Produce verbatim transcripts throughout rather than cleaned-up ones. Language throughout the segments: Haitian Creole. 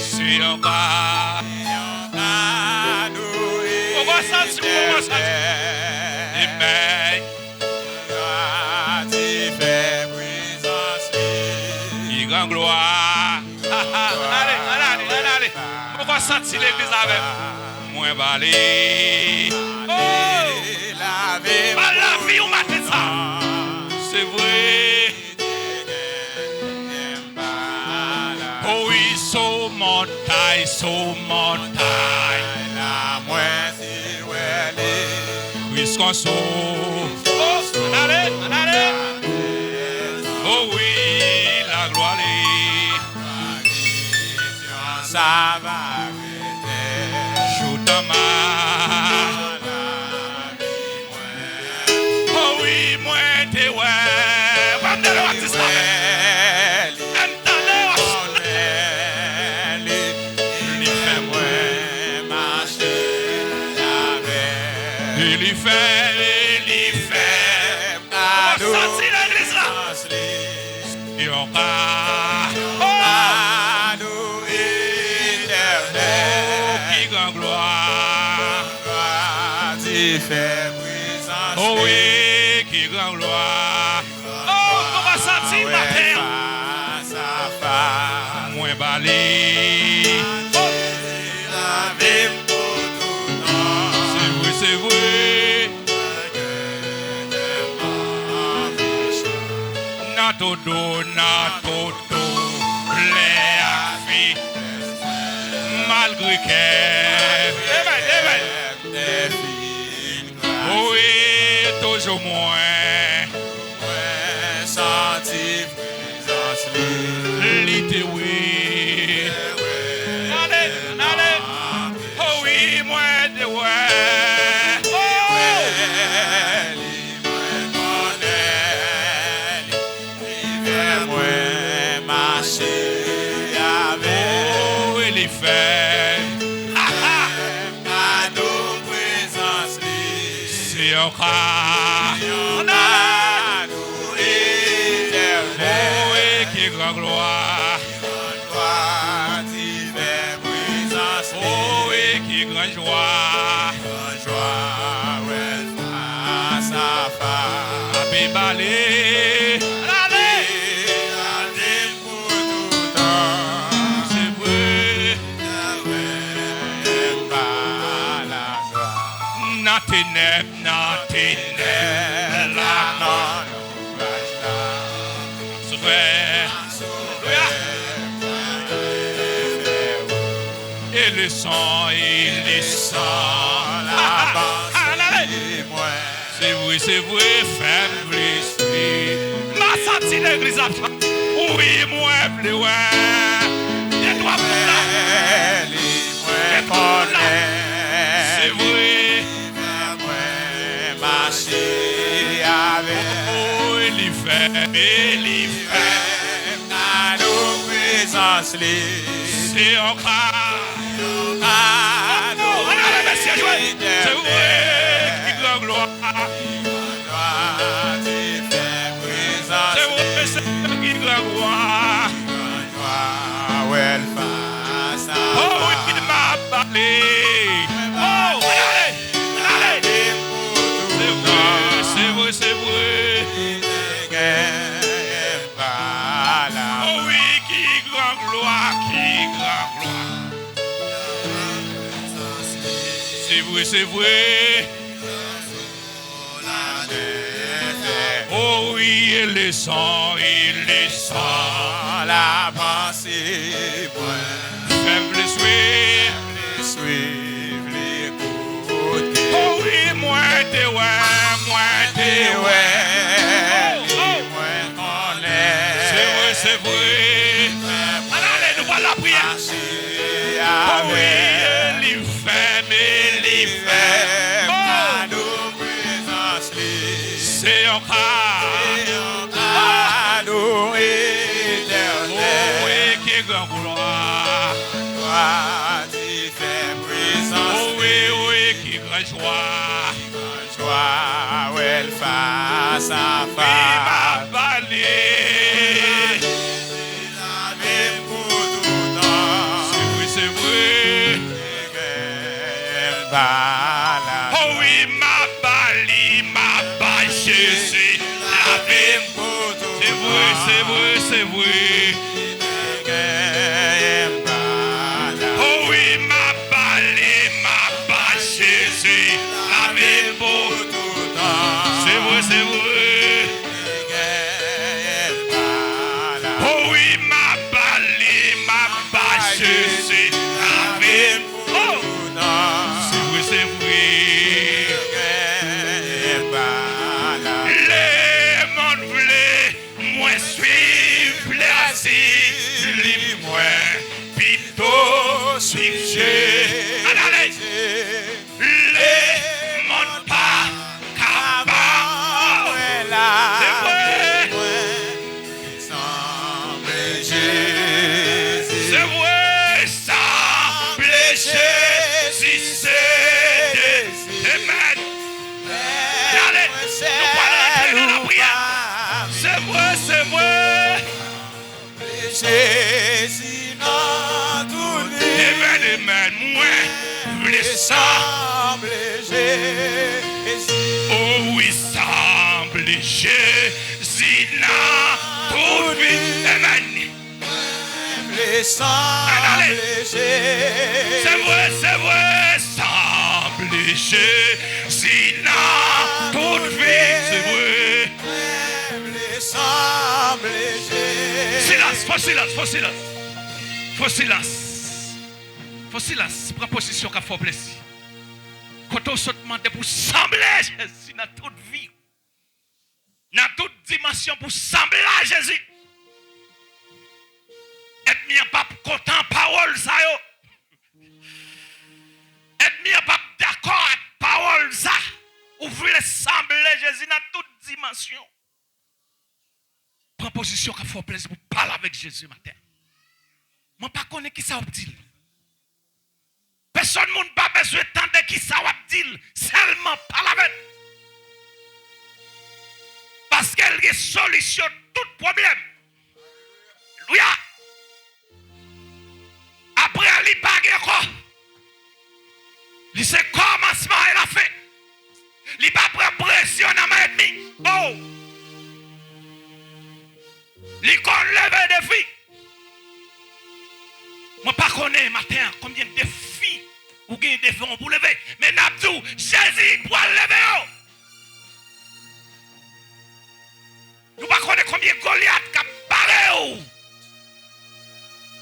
Se yon ka. Ou konn santi, ou konn santi. Amen. Ki gran glwa. Ann ale, ann ale, ann ale. Mwen konn santi legliz avè m. Mwen ba li. Oh! Ba lavi w maten sa. Se vre. Oh wi, sou montay, sou montay. La mwen si wè li. Kris konsole. Oh, ann ale, ann ale. Oh wi, laglwa li. Sa va rete. Joutan ma. Oh wi, mwen te wè. Ban m tande w atis la. Ban m tande w atis la. Li fè mwen mache avè. E li fè, e li fè. Ou santi legliz la. Yon ka. Oh! Oh, ki gran glwa. Oh wi, ki gran glwa. Oh, kòman santi maten an? Mwen ba li. Oh. Se vre, se vre. Nan todo, nan todo, lè ak fi, malgre kè. Amen, amen. Ou e toujou mwen. Mwen santi prezans li. Li te wi. Ale, ale. Oh wi, mwen te wè. Oh! Li mwen konnen. Li fè mwen mache avè. Oh, e li fè. Kado prezans li. Se yon ka. Yon kado etènèl. Oh, e ki gran glwa. Yon glwa ki fè prezans li. Oh, e ki gran jwa. Gran jwa wè l fas a fas. Ape bale. Ale. Pou toutan. Se vre. Nan tenèb, nan tenèb la, nan lonbraj la. Soufè. Alelouya. E leson, e leson la panse mwen. Se vre, se vre, fè m plis vle. M a santi legliz ap chante. Wi, mwen vle wè. De twa moun la. De twa moun la. Se vre. Mwen mache avè. Oh, e li fè, e li fè. Gade prezans li. Se yon ka. Yon ka. Oh, ann ale mesye jwe. Se vre, ki gran glwa. Glwa te fè prezans. Se vre, se vre, ki gran glwa. Gran jwa wè l fas a fas. Oh, wi, m ap pale. Oh, ann ale, ann ale. Se vre, se vre, se vre. Oh wi, ki gran glwa, ki gran glwa. Se vre, se vre. Oh wi, e leson, e leson la panse mwen. Fè m vle swiv. Fè m vle swiv li. Oh wi, mwen te wè, mwen te wè. Oh, oh. Mwen konnen. Se vre, se vre. Ann ale, nou pral lapriyè. Oh wi, e li fè m, e li fè m. Oh. Se yon ka. Oh wi, ki gran glwa. Fè prezans. Oh wi, wi, ki gran jwa. Ki gran jwa wè l fas a fas. Wi, m ap pale. Lave m pou toutan. Se Se vre. Oh wi, m ap ba li, m ap ba Jezi. Lave m. Se vre, se vre, se vre. Oh wi, m ap ba li, m ap ba Jezi. Lave m pou toutan. Se vre, se vre. Oh wi, m ap ba li, m ap ba Jezi. Lave m. Oh! Se vre, se vre. Lemonn vle mwen swiv plèzi li, mwen pito swiv Jezi. Ann ale! Lemonn pa ka ba mwen la. Se vre. Sanble Jezi. Se vre, sanble Jezi se dezi. Amen. Ann ale, nou pral rantre nan lapriyè. Se vre, se vre. Jezi nan tout vi. Amen, amen. Mwen vle sa. Sanble Jezi. Oh wi, sanble Jezi nan tout vi. Amen. Mwen vle sanble Jezi. Se vre, se vre, sanble Jezi nan tout vi. Se vre. Mwen vle sanble Jezi. Silans, fò silans, fò silans. Fò silans. Fò silans. Pran pozisyon k ap fè w plezi. Kote w sot mande pou sanble Jezi nan tout vi. Nan tout dimansyon pou sanble a Jezi. Ènmi an p ap kontan pawòl sa yo. Ènmi an p ap dakò ak pawòl sa. Ou vle sanble Jezi nan tout dimansyon. Pran pozisyon k ap fè w plezi pou w pale avèk Jezi maten. Mwen pa konnen kisa w ap di l. Pèsonn moun pa bezwen tande kisa w ap di l. Sèlman pale avè l. Paske l gen solisyon tout pwoblèm. Alelouya. Apre li pa gen kò. Li se kòmansman e lafen. Li pa pran presyon nan men ènmi. Oh! Li konn leve defi. Mwen pa konnen maten an konbyen defi ou gen devan w pou leve. Men n ap di w, Jezi pral leve yo. Nou pa konnen konbyen Golyat k ap bare w,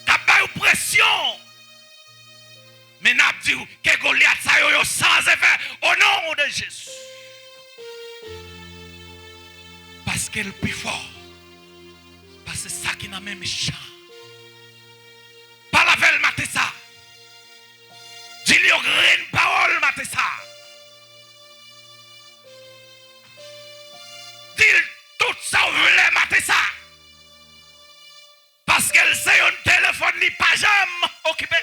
k ap bay w presyon. Men n ap di w ke Golyat sa yo, yo san efè, o non de Jezi. Paske l pi fò pase sa ki nan men mechan. Pale avè l maten sa. Di l yon grenn pawòl maten sa. Di l tout sa w vle maten sa. Paske l se yon telefòn li pa janm okipe.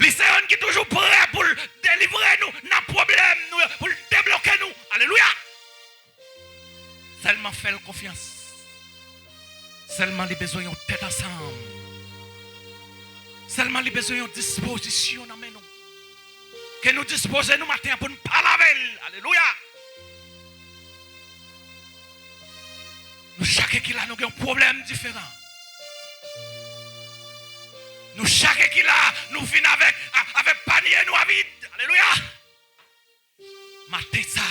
Li se yon ki toujou prè pou l delivre nou nan pwoblèm nou yo, pou l debloke nou. Alelouya! Sèlman fè l konfyans. Sèlman li bezwen yon tèt ansanm. Sèlman li bezwen yon dispozisyon nan men nou. Ke nou dispoze nou maten an pou n pale avè l. Alelouya! Nou chak ki la, nou gen yon pwoblèm diferan. Nou chak ki la, nou vin avèk, a- avèk panye nou a vid. Alelouya! Maten sa,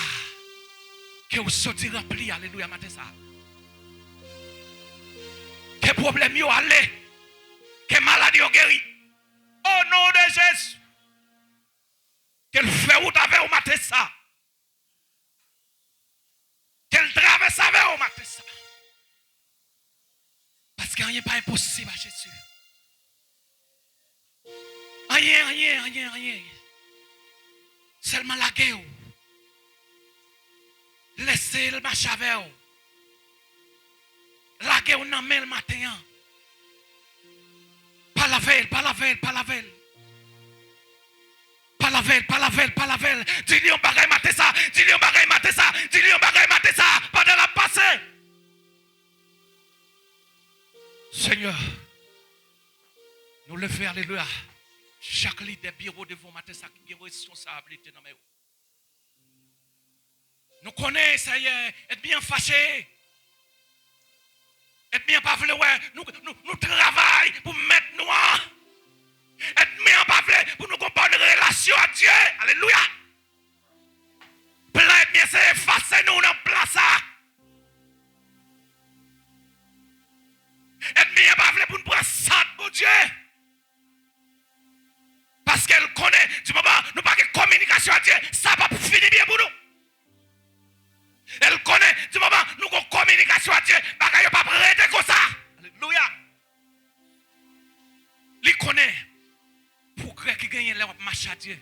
ke w soti ranpli, alelouya, maten sa. Ke pwoblèm yo ale, ke malad yo geri. O non de Jezi, ke l fè wout avè w maten sa. Ke l travèse avè w maten sa. Paske anyen pa enposib a Jezi. Anyen, anyen, anyen, anyen. Sèlman lage w. Lese l mache avè w. Lage w nan men l maten an. Pale avè l, pale avè l, pale avè l. Pale avè l, pale avè l, pale avè l. Di li yon bagay maten sa, di li yon bagay maten sa, di li yon bagay maten sa, pandan l ap pase. Senyè, Leve, alelouya. Chak lidè biro devan maten sa ki gen responsablite nan men yo. Nou konnen, Senyè, ènmi an fache. Ènmi an pa vle wè nou, nou, nou travay pou mèt nou an. Ènmi an pa vle pou nou gon bòn relasyon ak Dye. Alelouya. Plan ènmi an se efase nou nan plan sa. Ènmi an pa vle pou n pran sant Bondye. Paske l konnen, di moman nou pa gen kominikasyon ak Dye, sa p ap fini byen pou nou. E l konnen, di moman nou gon kominikasyon ak Dye, bagay yo p ap rete konsa. Alelouya. Li konnen pwogrè ki genyen lè w ap mache ak Dye,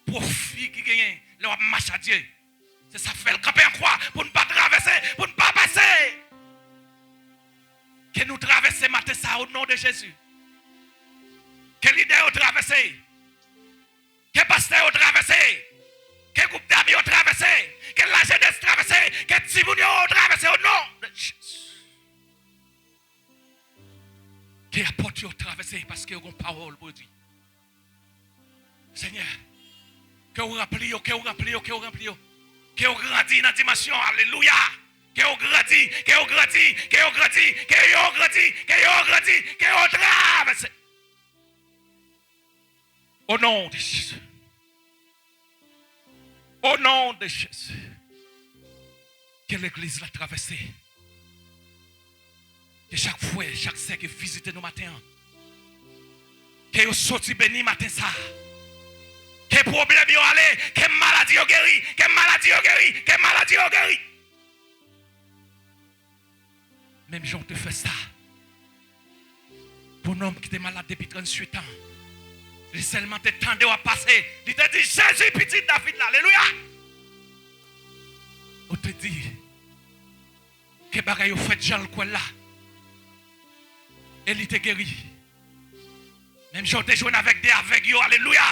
pwofi ki genyen lè w ap mache ak Dye. Se sa k fè l kanpe an kwa pou n pa travèse, pou n pa pase. Ke nou travèse maten sa o non de Jezi. Ke lidè yo travèse. Ke pastè yo travèse. Ke gwoup dam yo travèse. Ke lajenès travèse. Ke timoun yo travèse o non de Jezi. Ke apòt yo travèse paske yo gon pawòl pou yo di. Senyè, ke w ranpli yo, ke w ranpli yo, ke w ranpli yo. Ke yo grandi nan dimansyon, alelouya. Ke yo grandi, ke yo grandi, ke yo grandi, ke yo grandi, ke yo grandi, ke yo travèse. O non de Jezi. O non de Jezi. Ke legliz la travèse. Ke chak frè, chak sè ki vizite nou maten an, ke yo soti beni maten sa. Ke pwoblèm yo ale, ke maladi yo geri, ke maladi yo geri, ke maladi yo geri. Menm jan w te fè sa pou nonm ki te malad depi tranntuit an. Li sèlman te tande w ap pase. Li te di, Jezi, pitit David la. Alelouya! Ou te di ke bagay yo fèt jan l kwè l la. E li te geri. Menm jan w te jwenn avèk de avèg yo. Alelouya!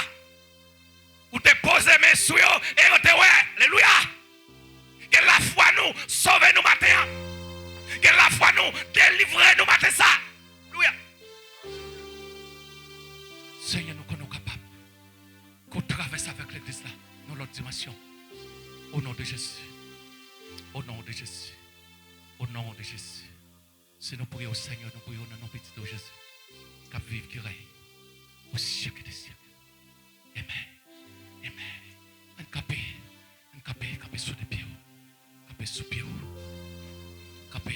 Ou te poze men sou yo e yo te wè. Alelouya! Ke lafwa nou sove nou maten an. Ke lafwa nou delivre nou maten sa. Alelouya! Senyè, nou konnen w kapab. Ke w travèse avèk legliz la nan lòt dimansyon. O non de Jezi. O non de Jezi. O non de Jezi. Si nou priye w, Senyè, nou priye w nan non pitit ou Jezi, k ap viv, ki rèy o syèk dè syèk. Amèn. Amèn. Ann kanpe. Ann kanpe. Kanpe sou de pye w. Kanpe sou pye w. Kanpe.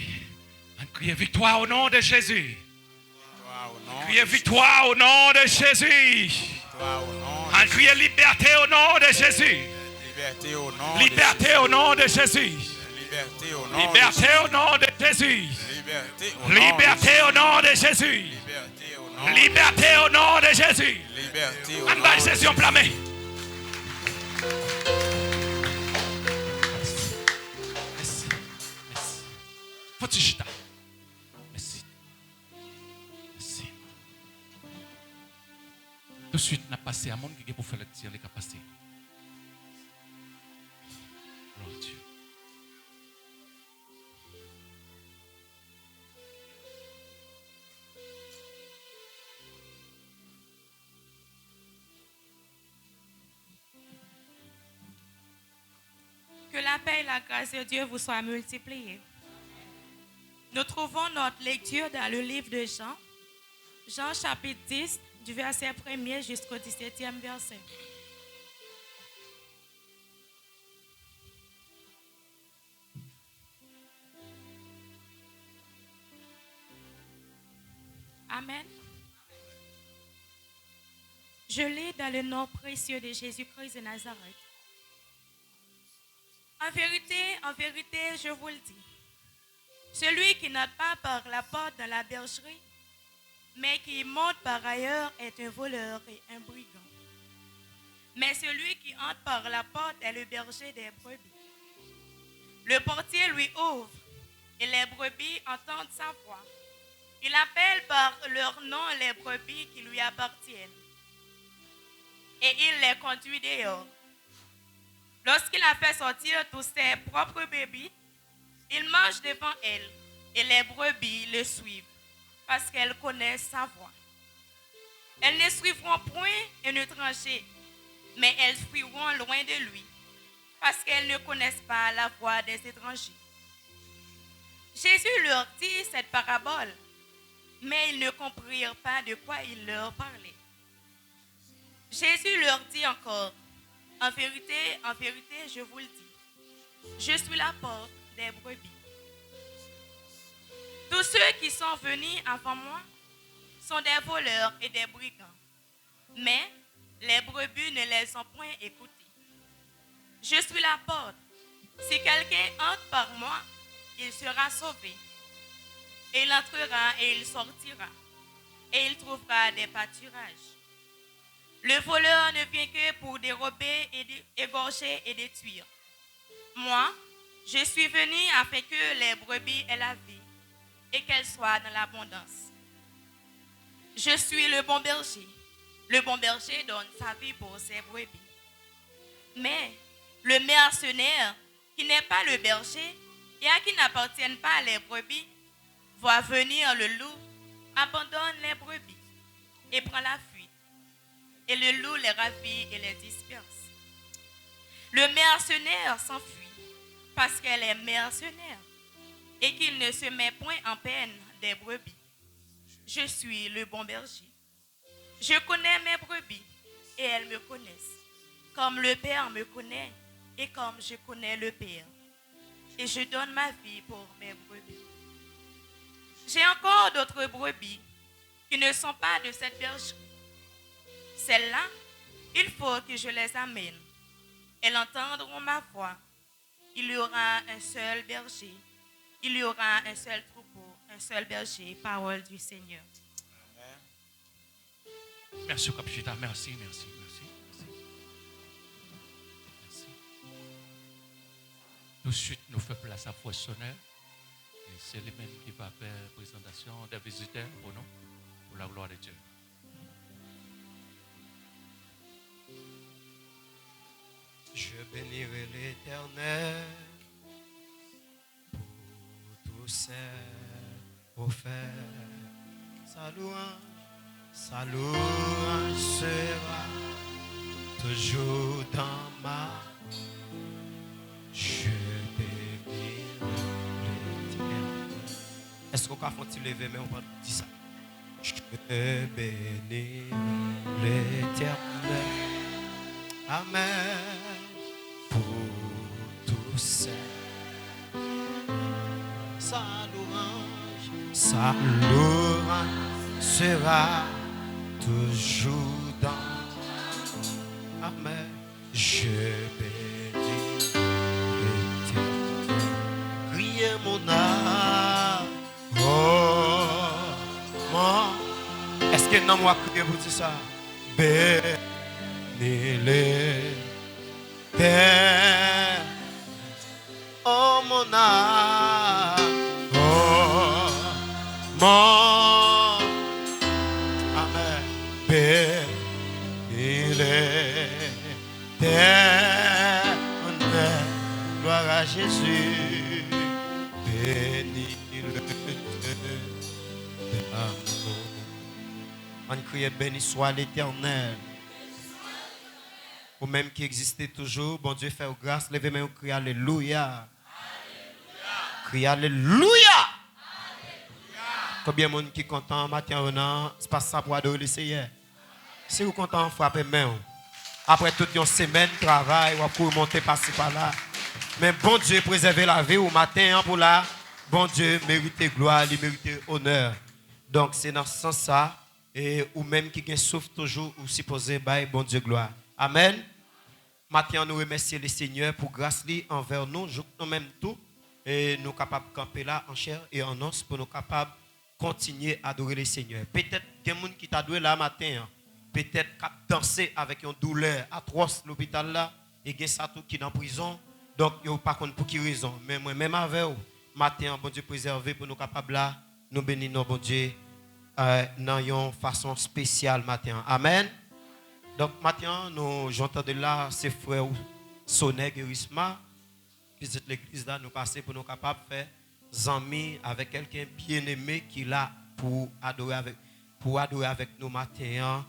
Ann kriye viktwa o non de Jezi. Kriye viktwa o non de Jezi. Ann kriye libète o non de Jezi. Libète o non de Jezi. Libète o non de Jezi. Libète o non de Jezi. Libète o non de Jezi. Ann bay Jezi yon pla men. Mèsi. Mèsi. Mèsi. Fò ti chita. Mèsi. Mèsi. Touswit, n ap pase a moun ki gen pou fè lèkti a, li ka pase. Glwa a Dye. Que la paix et la grâce de Dieu vous soient multipliées. Nous trouvons notre lecture dans le livre de Jean, Jean chapitre dix, du verset premier jusqu'au dix-septième verset. Amen. Je lis dans le nom précieux de Jésus-Christ de Nazareth. En vérité, en vérité, je vous le dis, celui qui n'entre pas par la porte dans la bergerie, mais qui monte par ailleurs est un voleur et un brigand. Mais celui qui entre par la porte est le berger des brebis. Le portier lui ouvre et les brebis entendent sa voix. Il appelle par leur nom les brebis qui lui appartiennent et il les conduit dehors. Lorsqu'il a fait sortir tous ses propres brebis, il marche devant elles et les brebis le suivent parce qu'elles connaissent sa voix. Elles ne suivront point un étranger, mais elles fuiront loin de lui, parce qu'elles ne connaissent pas la voie des étrangers. Jésus leur dit cette parabole, mais ils ne comprirent pas de quoi il leur parlait. Jésus leur dit encore, en vérité, en vérité, je vous le dis, je suis la porte des brebis. Tous ceux qui sont venus avant moi sont des voleurs et des brigands, mais les brebis ne les ont point écoutés. Je suis la porte. Si quelqu'un entre par moi, il sera sauvé. Et il entrera et il sortira, et il trouvera des pâturages. Le voleur ne vient que pour dérober, et dé- égorger et détruire. Moi, je suis venu afin que les brebis aient la vie, et qu'elle soit dans l'abondance. Je suis le bon berger. Le bon berger donne sa vie pour ses brebis. Mais le mercenaire, qui n'est pas le berger et à qui n'appartiennent pas les brebis, voit venir le loup, abandonne les brebis et prend la fuite. Et le loup les ravit et les disperse. Le mercenaire s'enfuit parce qu'elle est mercenaire et qu'il ne se met point en peine des brebis. Je suis le bon berger. Je connais mes brebis et elles me connaissent, comme le Père me connaît et comme je connais le Père. Et je donne ma vie pour mes brebis. J'ai encore d'autres brebis qui ne sont pas de cette bergerie. Celles-là, il faut que je les amène. Elles entendront ma voix. Il y aura un seul berger. Il y aura un seul troupeau, un seul berger. Parole du Seigneur. Mèsi w k ap chita. Mèsi, mèsi, mèsi, mèsi. Mèsi. Tousuit, nou fè plas a frè Sonè. E se li menm ki va fè prezantasyon de vizitè pou nou, pour la gloire de Dieu. Je bénirai l'Éternel pour tous ses bienfaits. Sa louanj, sa louanj sera toujours dans ma bouche. Je bénirai l'Éternel. Èske w ka fè yon ti leve men w pandan w di sa? Je bénis l'Éternel. Amen. Pour tous ses, sa louanj, sa louanj sera toujours dans. Amen. Je bénis l'Éternel. Kriye mon âme. Oh, mon. Èske nanm w ap kriye pou di sa? Bénis l'Éternel. Oh, mon âme. Oh, mon. Amen. Bénis l'Éternel. Gloire à Jésus. Bénis le Dieu de l'amour. Ann kriye, béni swa Letènèl. Ou menm ki egziste toujou, Bondye fè w gras, leve men w, kriye alelouya. Kriye alelouya. Konbyen moun ki kontan maten an nan espas sa pou adore Leseyè? Si w kontan, frape men w. Apre tout yon semèn travay, w ap kouri monte pase pala. Men Bondye prezève lavi w maten an pou la. Bondye merite glwa, li merite onè. Donk, se nan sans sa, e ou menm ki gen souf toujou, ou sipoze bay Bondye glwa. Amèn. Maten an, nou remèsye Lesenyè pou gras li anvè nou, jouk nou menm tou, e nou kapab kanpe la an chè e an os pou nou kapab kontinye adore Lesenyè. Petèt gen moun ki ta dwe la maten an, petèt k ap danse avèk yon doulè atwòs lopital la, e gen sa tou ki nan prizon, donk yo pa konn pou ki rezon. Men mwen menm avè w, maten an, Bondye prezève pou nou kapab la, nou beni non Bondye, e, nan yon fason espesyal maten an. Amèn. Donk, maten an, nou, jan w tande la, se frè w Sonè Gerisma, pitit legliz la, nou pase pou nou kapab fè zanmi avèk kèlken byeneme ki la pou adore avèk. pou adore avèk nou maten an,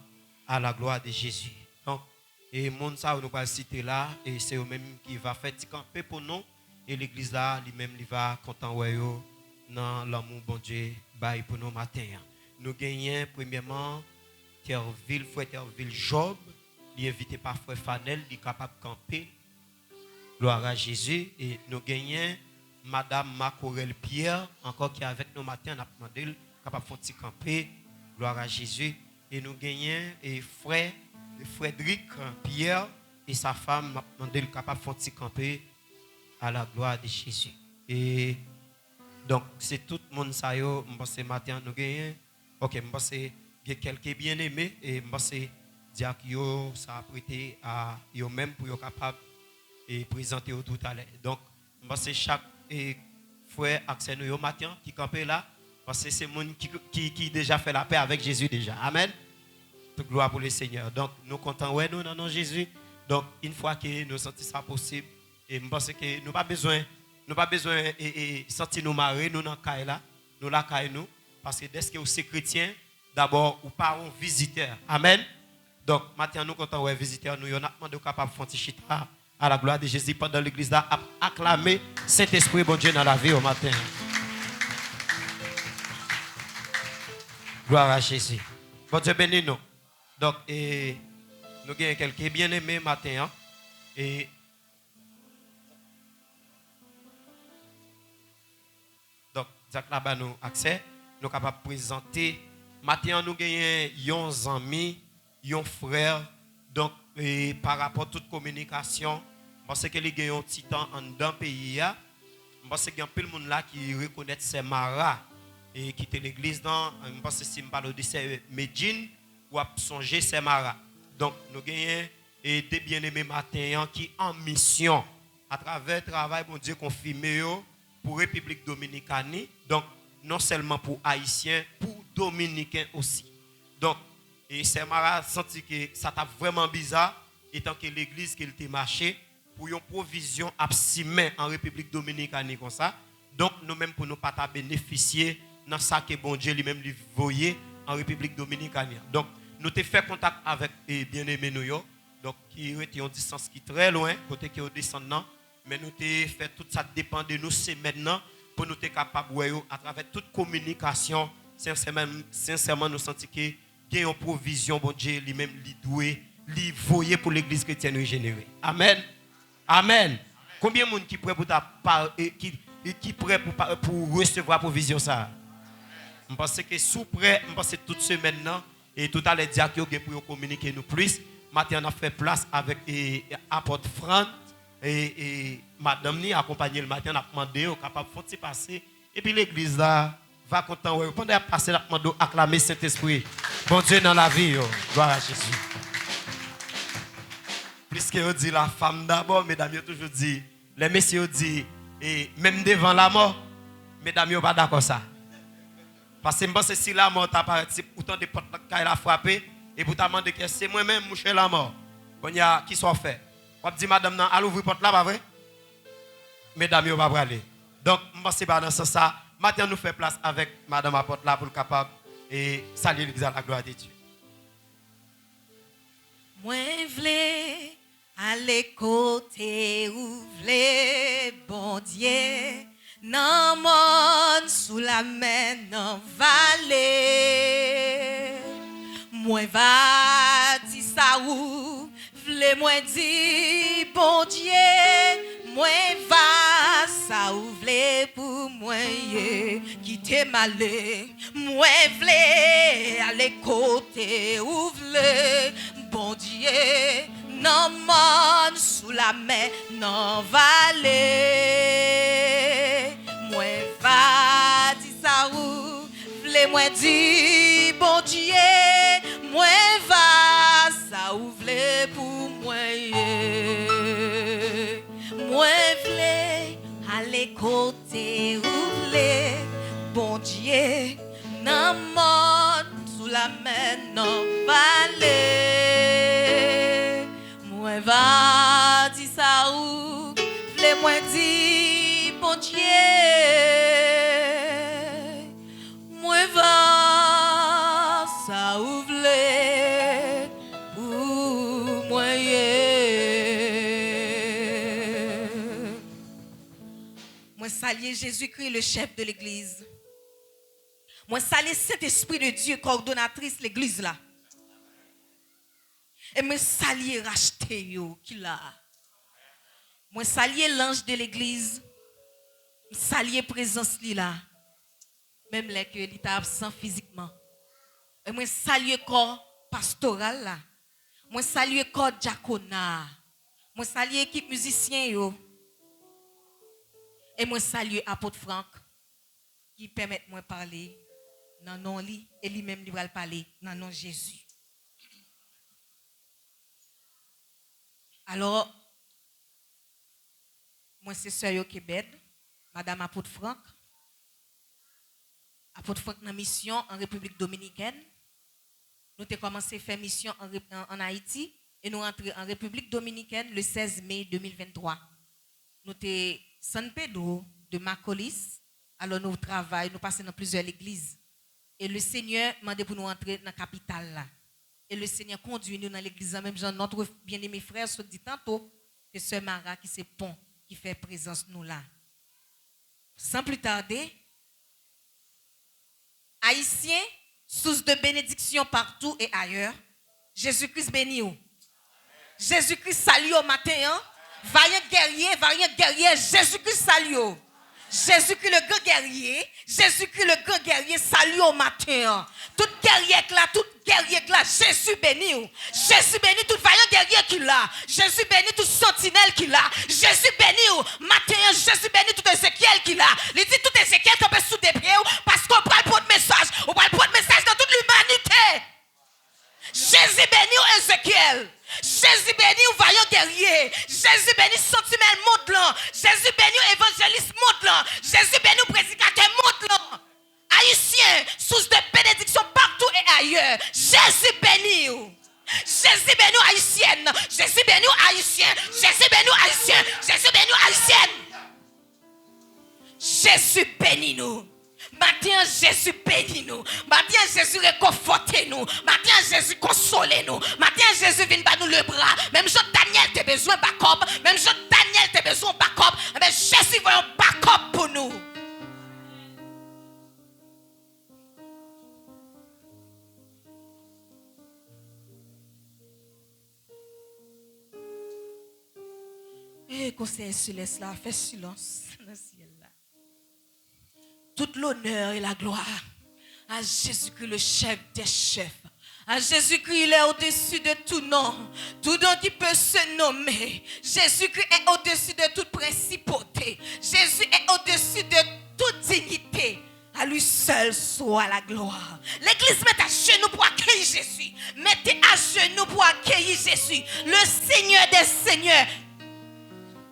à la gloire de Jésus. Donk, e moun sa yo nou pral site la, e se yo menm ki va fè ti kanpe pou nou, e legliz la, li menm, li va kontan wè yo nan lanmou Bondye bay pou nou maten an. Nou genyen, premyèman, Thervil, frè Thervil Job, li envite pa frè Fanel, li kapab kanpe. Gloire à Jésus. E nou genyen Madam Macorel Pierre, ankò ki avèk nou maten an, n ap mande l kapab fè yon ti kanpe. Gloire à Jésus. E nou genyen, e frè Frederick Pierre et sa femme, m ap mande l kapab fè yon ti kanpe. À la gloire de Jésus. E donk, se tout moun sa yo, m panse maten an nou genyen. Ok, m panse gen kèlke byeneme, e m panse dyak yo, sa ap rete a yo menm pou yo kapab, e, prezante yo toutalè. Donk, m panse chak, e, frè ak sè nou yo maten an ki kanpe la, m panse se moun ki, ki, ki deja fè lapè avèk Jezi deja. Amèn. Tout glwa pou le Senyè. Donk, nou kontan wè nou nan non Jezi. Donk, yon fwa ke nou santi sa posib, e m panse ke nou pa bezwen, nou pa bezwen, e, e, santi nou mare, nou nan kay la, nou lakay nou, paske dèske ou se kretyen, dabò, ou pa yon vizitè. Amèn. Donk, maten an, nou kontan wè vizitè nou yo, n ap mande w kapab fè yon ti chita, à la gloire de Jésus, pandan legliz la ap aklame Sentespri Bondye nan lavi w maten an. Gloire à Jésus. Bondye beni nou. Donk, e, nou gen kèlke byeneme maten an. E, donk, dyak la ba nou aksè, nou kapab prezante. Maten an, nou genyen yon zanmi, yon frè. Donk, e, pa rapò tout kominikasyon, m panse ke li gen yon ti tan anndan peyi a. M panse gen anpil moun la ki rekonèt sè Mara, e, ki te legliz nan, m panse si m pale w de sè Medjine, w ap sonje sè Mara. Donk, nou genyen, e, de byeneme maten an ki an misyon atravè travay Bondye konfime yo pou Repiblik Dominikani. Donk, non sèlman pou Ayisyen, pou Dominiken osi. Donk, e sè Mara santi ke sa t ap vrèman biza, etan ke legliz ke l te mache, pou yon pwovizyon ap simen an Repiblik Dominikani konsa. Donk, nou menm pou nou pa ta benefisye nan sa ke Bondye li menm li voye an Repiblik Dominikani an. Donk, nou te fè kontak avèk, e, byeneme nou yo, donk, ki rete yon distans ki trè lwen, kote ke yo desann nan, men nou te fè tout sa k depann de nou semèn nan, pou nou te kapab wè yo atravè tout kominikasyon. Sensèman, sensèman, nou santi ke gen yon pwovizyon Bondye li menm li dwe, li voye pou legliz kretyèn rejenere. Amèn. Amèn. Konbyen moun ki prè pou ta pa, e, ki, e, ki prè pou pa, pou resevwa pwovizyon sa a? M panse ke si w prè, m panse tout semèn nan, e toutalè dyak yo gen pou yo kominike nou plis. Maten an, n ap fè plas avèk, e, apòt Frant, e, e madanm ni akonpanye l maten an, n ap mande yo kapab fè yon ti pase. Epi legliz la va kontan wè yo. Pandan y ap pase, n ap mande w aklame Sentespri Bondye nan lavi yo. Gloire à Jésus. Pliske yo di la femme d'abord, medam yo toujou di, lè mesye yo di, e, menm devan lamò, medam yo pa dakò sa. Paske m panse si lamò ta parèt, si ou tande pòt la, kay la frape, epi ou ta mande kè, "Se mwen menm, mouche lamò." Kounye a, kisa w fè? W ap di madanm nan, "Al ouvri pòt la," pa vre? Medam yo pa prale. Donk, m panse pa nan sans sa, maten an nou fè plas avèk madanm apòt la pou l kapab, e, salye legliz a la gloire de Dieu. Mwen vle ale kote ou vle, Bondye, nan mòn, sou lamè, nan vale. Mwen va di sa ou vle mwen di, Bondye, mwen va sa ou vle pou mwen ye. Kite m ale, mwen vle ale kote ou vle, Bondye, nan mòn, sou lamè, nan vale. Mwen va di sa ou vle mwen di, Bondye, mwen va sa ou vle pou mwen ye. Mwen vle ale kote ou vle, Bondye, nan mòn, sou lamè, nan vale. Mwen va di sa ou vle mwen di, Bondye. Mwen va Salye Jezikri, le chèf de legliz. Mwen salye Sentespri de Dye, kòdonatris legliz la. E mwen salye rachte yo ki la. Mwen salye lanj de legliz. M salye prezans li la. Menm lè ke li ta absan fizikman. E mwen salye kò pastoral la. Mwen salye kò dyakona a. Mwen salye ekip mizisyen yo. E mwen salye Apot Frank ki pèmèt mwen pale nan non li, e li menm li pral pale nan non Jezi. Alò, mwen se sè Yokebèd, madanm Apot Frank. Apot Frank nan misyon an Repiblik Dominikèn. Nou te kòmanse fè misyon an, Rep- an, an Ayiti e nou rantre an Repiblik Dominikèn le sèz me de mil venntwa. Nou te San Pedro de Macorís, alò nou travay, nou pase nan plizyè legliz. E le Senyè mande pou nou antre nan kapital la. E le Senyè kondui nou nan legliz la, menm jan notre bien-aimé frè sot di tanto, se sè Mara ki se pon ki fè prezans nou la. San pli tade, Ayisyen, source de bénédiction partout et ailleurs, Jezi Kris beni w. Jezi Kris salye w maten an. Vayan gèrye, vayan gèrye, Jezi Kris salye w. Jezi Kris le gran gèrye, Jezi Kris le gran gèrye salye w maten an. Tout gèrye k la, tout gèrye k la, Jezi beni w. Jezi beni tout vayan gèrye ki la. Jezi beni tout santinèl ki la. Jezi beni w. Maten an, Jezi beni tout Ezekyèl ki la. Li di tout Ezekyèl kanpe sou de pye w, paske w pral pote mesaj. Ou pral pote mesaj nan tout limanite. Jezi beni w, Ezekyèl. Jezi beni w, vayan gèrye. Jezi beni santinèl mond lan. Jezi beni w, evanjelis mond lan. Jezi beni w, predikatè mond lan. Ayisyen, source de bénédiction partout et ailleurs. Jezi beni w. Jezi beni w, Ayisyèn. Jezi beni w, Ayisyen. Jezi beni w, Ayisyen. Jezi beni w, Ayisyèn. Jezi beni nou. Maten an, Jezi beni nou. Maten an, Jezi rekonfòte nou. Maten an, Jezi konsole nou. Maten an, Jezi vin ba nou lebra. Menm jan Danyèl te bezwen bakòp, menm jan Danyèl te bezwen bakòp, enben, Jezi voye yon bakòp pou nou. E konsèy selès la fè silans nan syèl la. Toute l'honneur et la gloire à Jésus-Christ, le chef des chefs. À Jésus-Christ, il est au-dessus de tout nom. Tout nom qui peut se nommer. Jésus-Christ est au-dessus de toute principauté. Jésus est au-dessus de toute dignité. À lui seul soit la gloire. Legliz, mete ajenou pou akeyi Jezi. Mete ajenou pou akeyi Jezi. Le Seigneur des Seigneurs.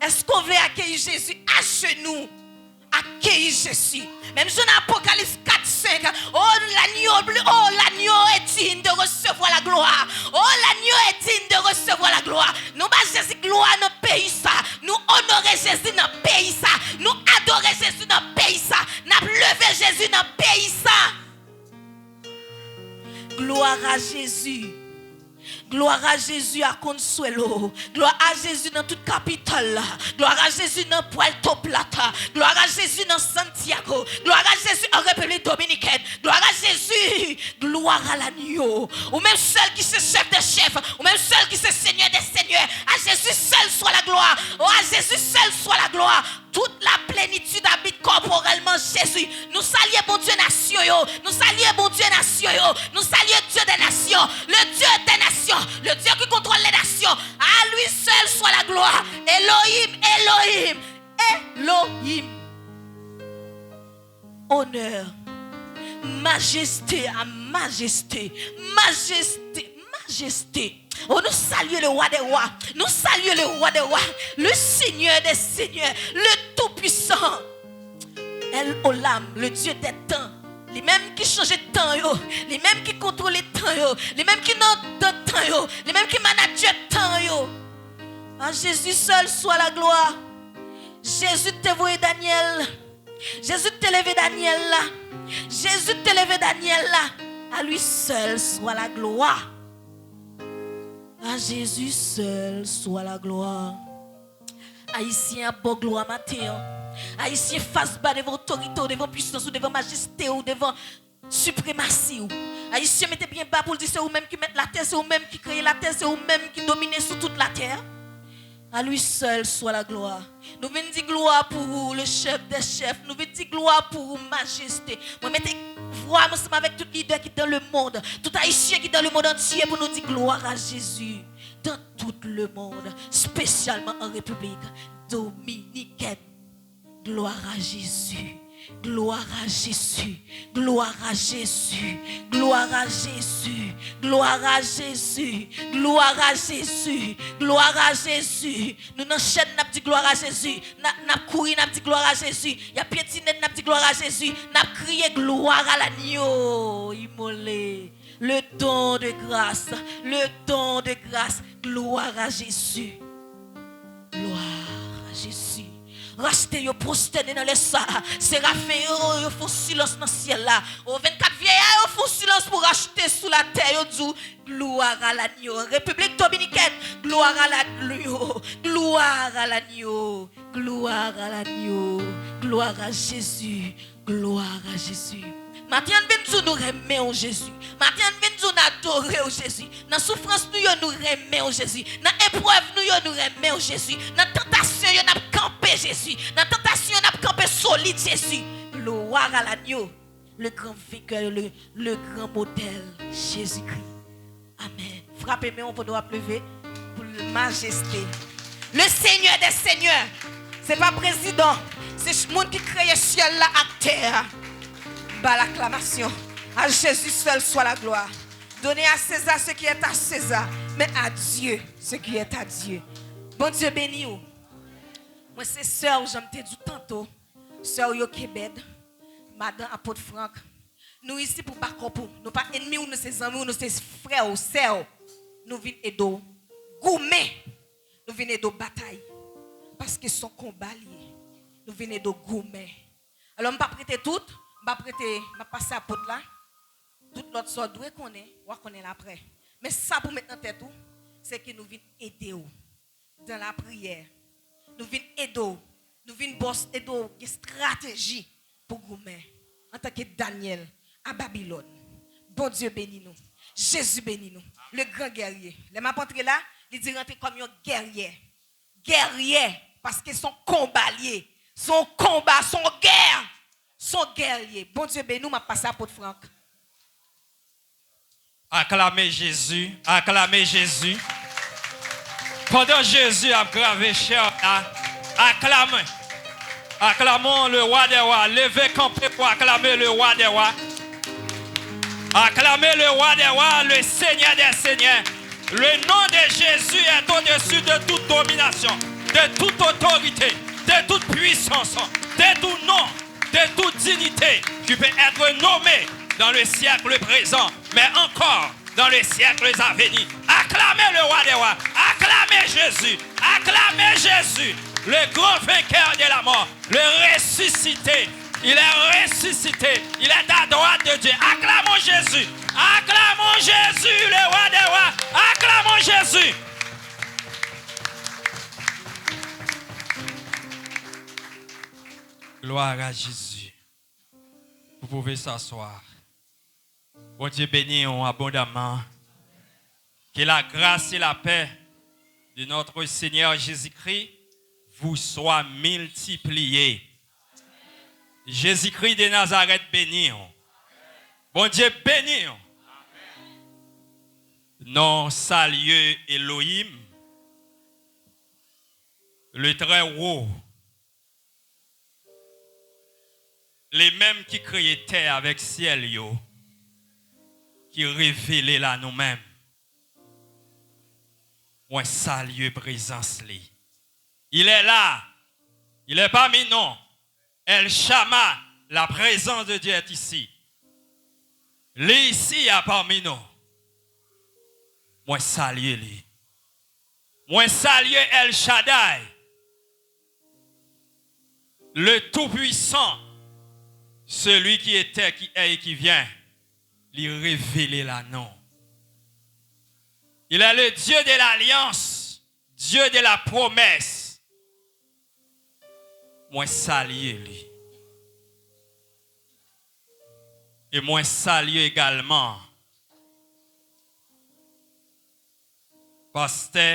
Èske w vle akeyi Jezi? Ajenou. Akeyi Jezi. Menm jan nan Apokalips kat, senk. Oh, l'agneau, oh, l'agneau est digne de recevoir la gloire. Oh, l'agneau est digne de recevoir la gloire. Nou ba Jezi glwa nan peyi sa. Nou onore Jezi nan peyi sa. Nou adore Jezi nan peyi sa. N ap leve Jezi nan peyi sa. Gloire à Jésus. Gloire à Jésus à Consuelo. Gloire à Jésus nan tout kapital la. Gloire à Jésus nan Puerto Plata. Gloire à Jésus nan Santiago. Gloire à Jésus en République Dominicaine. Gloire à Jésus. Gloire à l'agneau. Ou menm sèl ki se chèf dè chèf. Ou menm sèl ki se Senyè dè senyè. À Jésus seul soit la gloire. Oh, à Jésus seul soit la gloire. Toute la plénitude habite corporellement Jésus. Nou salye Bondye nasyon yo. Nou salye Bondye nasyon yo. Nou salye Dieu des nations. Le Dieu des nations. Le Dieu qui contrôle les nations. À lui seul soit la gloire. Elohim, Elohim, Elohim. Honneur, majesté à majesté, majesté, majesté. Oh, nou salye le roi des rois. Nou salye le roi des rois, le Seigneur des seigneurs, le tout-puissant. El Olam, le Dieu des temps. Li menm ki chanje tan yo, li menm ki kontwole tan yo, li menm ki nan dan tan yo, li menm ki manadjè tan yo. À Jésus seul soit la gloire. Jezi te voye Danyèl. Jezi te leve Danyèl la. Jezi te leve Danyèl la. À lui seul soit la gloire. À Jésus seul soit la gloire. Ayisyen ap ba w glwa maten an. Ayisyen fas ba devan otorite w, devan pwisans ou, devan majeste w, devan sipremasi w. Ayisyen mete pye ba pou l di se ou menm ki mèt latè, se ou menm ki kreye latè, se ou menm ki domine sou tout latè. À lui seul soit la gloire. Nou vin di glwa pou ou, le chef des chefs. Nou vin di glwa pou ou, majeste. Mwen mete vwa m ansanm avèk tout lidè ki dans le monde, tout ayisyen ki dans le monde entier pou nou di gloire à Jésus dans tout le monde, spécialement en République dominicaine. Gloire à Jésus. Gloire à Jésus. Gloire à Jésus. Gloire à Jésus. Gloire à Jésus. Gloire à Jésus. Gloire à Jésus. Nou nan chèn, n ap di gloire à Jésus. N ap, n ap kouri, n ap di gloire à Jésus. Y ap pyetinen, n ap di gloire à Jésus. N ap kriye gloire à l'agneau immolé. Le don de grâce. Le don de grâce. Gloire à Jésus. Gloire à Jésus. Rachte yo pwostène nan lè sa. Serafen yo, yo fè yon silans nan syèl la. O vennkat vyeyè yo fè yon silans pou rachte sou latè. Yo di w, gloire à l'agneau. République dominicaine, gloire à l'agneau. Gloire à l'agneau. Gloire à l'agneau. Gloire à Jésus. Gloire à Jésus. Maten an, n vin di w nou renmen w, Jezi. Maten an, n vin di w n adore w, Jezi. Nan soufrans nou yo, nou renmen w, Jezi. Nan eprèv nou yo, nou renmen w, Jezi. Nan tantasyon yo, n ap kanpe, Jezi. Nan tantasyon yo, n ap kanpe solid, Jezi. Gloire à l'agneau, le grand vainqueur, le, le grand modèle, Jésus-Christ. Amèn. Frape men w pandan w ap leve pou l, majeste. Le Seigneur des seigneurs. Se pa prezidan. Se ch-, moun ki kreye syèl la ak tè a. Ba l aklamasyon. À Jésus seul soit la gloire. Donnez à César ce qui est à César, mais à Dieu ce qui est à Dieu. Bondye beni w. Mwen se sè w, jan m te di w tanto. Sè w Yokebèd, madan Apot Frank, nou isi pou bakòp ou. Nou pa ènmi w, nou se zanmi w, nou se frè w, sè w. Nou vin ede w goumen. Nou vin ede w batay. Paske se yon konba l ye. Nou vin ede w goumen. Alò, m p ap rete tout, m p ap rete, m ap pase Apot la. Tout lòt sa w dwe konnen, w a konnen l aprè. Men sa pou w met nan tèt ou, se ke nou vin ede w dans la prière. Nou vin ede w. Nou vin ba w, ede w gen estrateji pou goumen. Antanke Danyèl a Babilòn. Bondye beni nou. Jezi beni nou. Le grand guerrier. Lè m ap antre la, li di rantre kòm yon gèryè. Gèryè. Paske se yon konba l ye. Se yon konba, se yon gè. Se yon gè l ye. Bondye beni w, m ap pase Apot Frank. Aklame Jezi, aklame Jezi. Pandan Jezi ap grave chè la, aklame. Acclamons le roi des rois. Leve kanpe pou aklame le roi des rois. Acclamez le roi des rois, le Seigneur des seigneurs. Le nom de Jésus est au-dessus de toute domination, de toute autorité, de toute puissance, de tout nom, de toute dignité qui peut être nommée dans le siècle présent, mais encore dans les siècles à venir. Acclamez le roi des rois, acclamez Jésus, acclamez Jésus, le grand vainqueur de la mort, le ressuscité. Il est ressuscité, il est à droite de Dieu. Acclamons Jésus, acclamons Jésus, le roi des rois, acclamons Jésus. Gloire à Jésus. Vous pouvez s'asseoir. Bondye beni w abondamman. Que la grâce et la paix de notre Seigneur Jésus-Christ vous soient multipliées. Jezikri de Nazarèt beni w. Bondye beni w. Nou salye Elohim, le Très Haut, li menm ki kreye tè avèk syèl yo, ki revele l a nou menm. Mwen salye prezans li. Il est là. Il est parmi nous. El Shammah, la présence de Dieu est ici. Li isi a pami nou. Mwen salye li. Mwen salye El Shaddai, le Tout-Puissant, celui qui était, qui est et qui vient. Li revele l a nou. Il est le Dieu de l'alliance, Dieu de la promesse. Mwen salye li. E mwen salye egalman pastè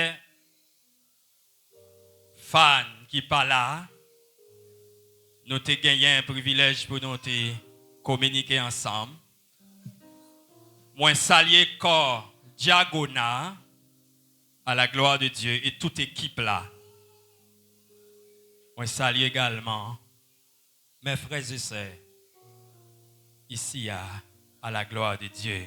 Fan ki pa la. Nou te genyen privilèj pou nou te kominike ansanm. Mwen salye kò Diagonal à la gloire de Dieu et toute équipe la. Mwen salye egalman mes frères et sœurs ici à, à la gloire de Dieu.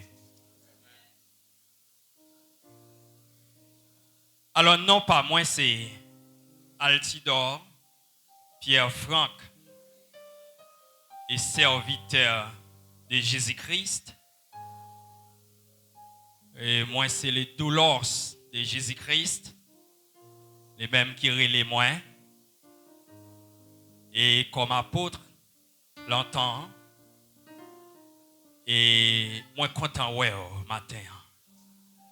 Alò, non pa mwen se Altidor Pierre Franck e sèvitè de Jezi Kris. E mwen se le Doulos de Jezi Kris, li menm ki rele mwen. E kòm apot lontan, e mwen kontan wè w maten an.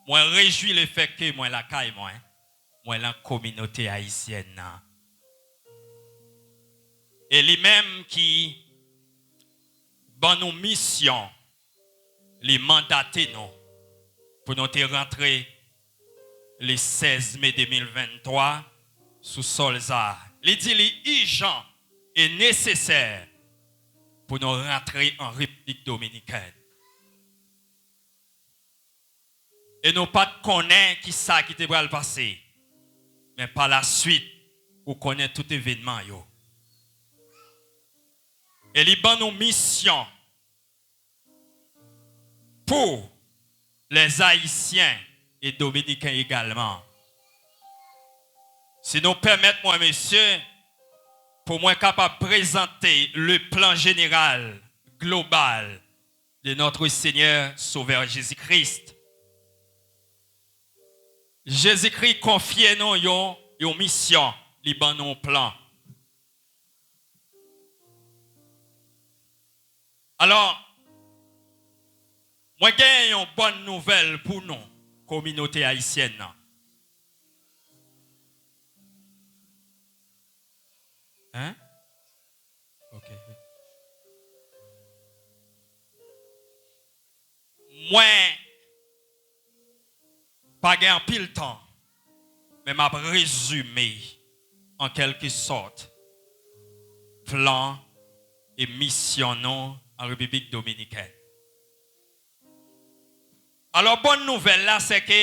Mwen rejwi le fè ke mwen lakay mwen, mwen lan kominote ayisyèn nan. E li menm ki ban nou misyon, li mandate nou pou nou te rantre le sèz me de mil venntwa sou sòl sa a. Li di li ijan e nesesè pou nou rantre an Repiblik Dominikèn. E nou pa t konnen ki sa ki te pral pase. Men pa la swit, ou konnen tout evènman yo. E li ban nou misyon pou les Haïtiens et Dominicains également. Si nou pèmèt mwen, mesye, pou mwen kapab prezante le plan général, global de notre Seigneur Sauveur Jésus-Christ. Jezikri konfye nou yon, yon misyon, li ban nou yon plan. Alò, mwen gen yon bòn nouvèl pou nou, kominote ayisyèn nan. Hein? Ok. Mwen pa gen anpil tan, men m ap rezime, an kèlke sòt, plan e misyon nou an Repiblik Dominikèn. Alò, bòn nouvèl la, se ke